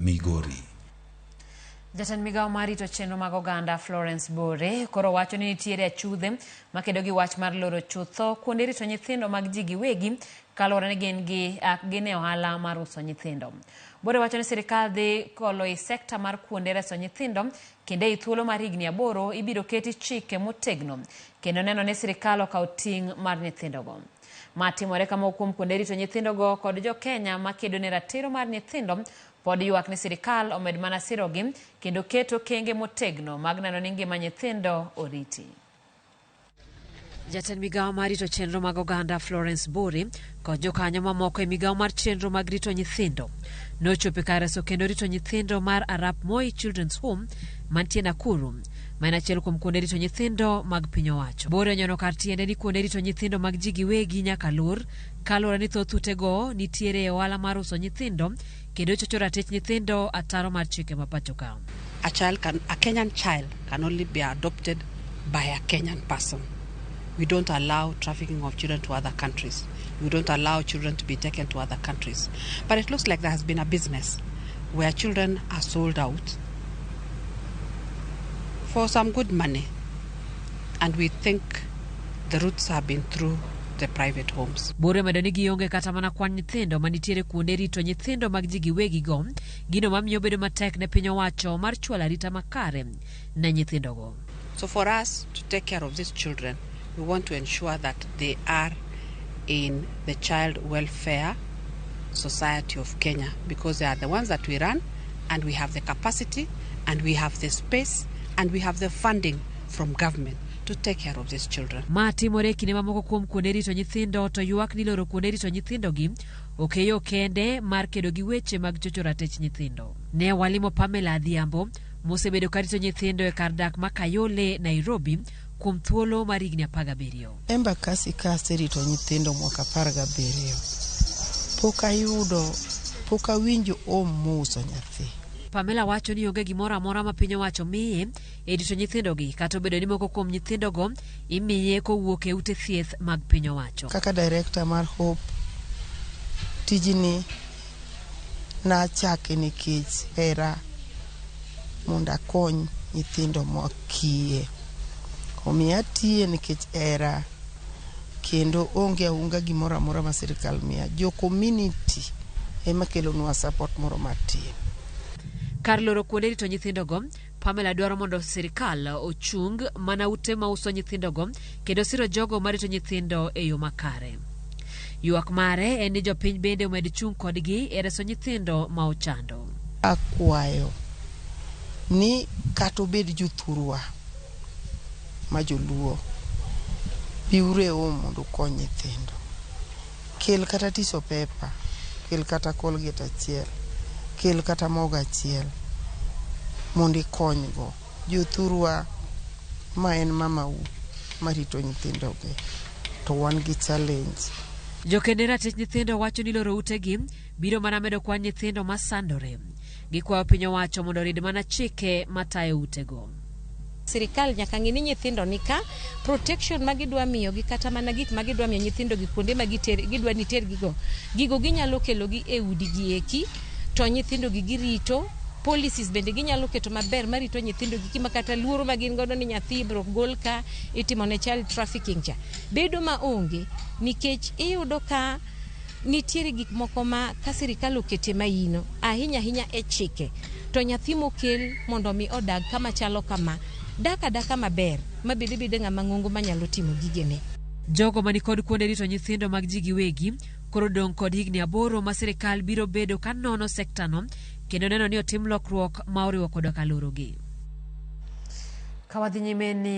Migori. Jatend migawo mar rito chenro mag oganda Florence Bore koro wacho ni nitiere achudhe makedo gi wach mar loro chutho kuonde rito nyithindo mag ji giwegi kaluwore ni gin gi gin e ohala mar uso nyithindo. Bore wacho ni sirikal dhi kolo i sekta mar kuonde reso nyithindo kendo ei thuolo mar higni 8 ibiro keti chike motegno kendo neno ni sirikal okawo ting' mar nyithindogo. Ma timore ka moko kuom kuonde rito nyithindogo kod jo Kenya makedo ne ratiro mar nyithindo pod ywak ni sirikal omed mana sirogi kendo keto okenge motegno mag neno ni ngima nyithindo oriti. Jatend migawo mar rito chenro mag oganda Florence Bore kod jokanyo mamoko e migawo mar chenro mag rito nyithindo nochopo e kar reso kendo rito nyithindo mar Arap Moi Children's Home mantie Nakuru, ma en achiel kuom kuonde rito nyithindo mag piny owacho. Bore onyono kar tiende ni kuonde rito nyithindo mag ji giwegi nyaka lor kaluwore ni thoth utego nitiere e ohala mar uso nyithindo kendo chocho ratich nyithindo ataro mar chike ma pacho ka. A Kenyan child can only be adopted by a Kenyan person. We don't allow trafficking of children to other countries. We don't allow children to be taken to other countries. But it looks like there has been a business where children are sold out for some good money. And we think the roots have been through the private homes. Bore omedo ni gionge kata mana kwan nyithindo manitiere kuonde rito nyithindo mag ji giwegi go, gino mamiyo bedo matek ne piny owacho mar chwalo arita makare ne nyithindogo. So for us to take care of these children, we want to ensure that they are in the Child Welfare Society of Kenya, because they are the ones that we run, and we have the capacity, and we have the space, and we have the funding from government to take care of these children. Ma timore e kinde mamoko kuom kuonde rito nyithindo to ywak ni loro kuonde rito nyithindogi ok e yo kende mar kedo gi weche mag chocho ratich nyithindo. Ne walimo Pamela Adhiambo mosebedo ka rito nyithindo e kar dak ma Kayole, Nairobi kuom thuolo mar higni 17. Embakasi ka aserito nyithindo mwaka 17, pok ayudo, pok awinjo om mouso nyathi. Pamela wacho ni onge gimoro amora ma piny owacho miye e rito nyithindogi kata obedo ni moko kuom nyithindogo imiye kowuok e ute thieth mag piny owacho. Kaka director mar Hope, tijni nachake nikech hera mondo akony nyithindo makiye. Omiyo atiye nikech hera kendo onge aunga gimoro amora ma sirikal miya. Jo community ema kelonwa support moro matin. Kar loro kuonde rito nyithindogo, Pamela dwaro mondo sirikal ochung mana ute mauso nyithindogo kendo siro jogo marito nyithindo e yo makare. Ywak mare en ni jopiny bende omed chung' kodgi e reso nyithindo ma ochando. Akwayo ni kata obed jothurwa ma joluo, biuru e home mondo ukony nyithindo. Kel kata tissue paper, kel kata Colgate achiel, kel kata mogo achiel mondo ikonygo. Jothurwa ma en mamau marito nyithindogi to wan gi challenge. Jokende ratich nyithindo wacho ni loro utegi biro mana medo kwan nyithindo masandore. Gikwayo piny owacho mondo orid mana chike matayo utego. Sirikal nyaka ng'i ni nyithindo ni ka protection ma gidwa miyogi kata mana gik ma gidwa miyo nyithindo gi kuonde ma gidwa ni tergigo, gigo ginyalo kelogi e udi gi eki to nyithindo gi girito. Policies bende ginyalo keto maber marito nyithindo gi ma kata luoro ma gin godo ni nyathi ibiro gol ka itimo ne child trafficking cha bedo ma onge, nikech iyudo ka nitiere gik moko ma ka sirikal okete maino ahinya ahinya e chike to nyathi mokel mondo mi odag kama chalo kama dak adaka maber mabed abeda ng'ama ng'ongo manyalo timo gigene. Jogo manikod kuonde rito nyithindo mag ji giwegi koro dong' kod higni 8 ma sirikal biro bedo ka nono sektano kendo neno ni otim lokruok ma oriwo koda ka lorogi. Ka wadhi nyime ni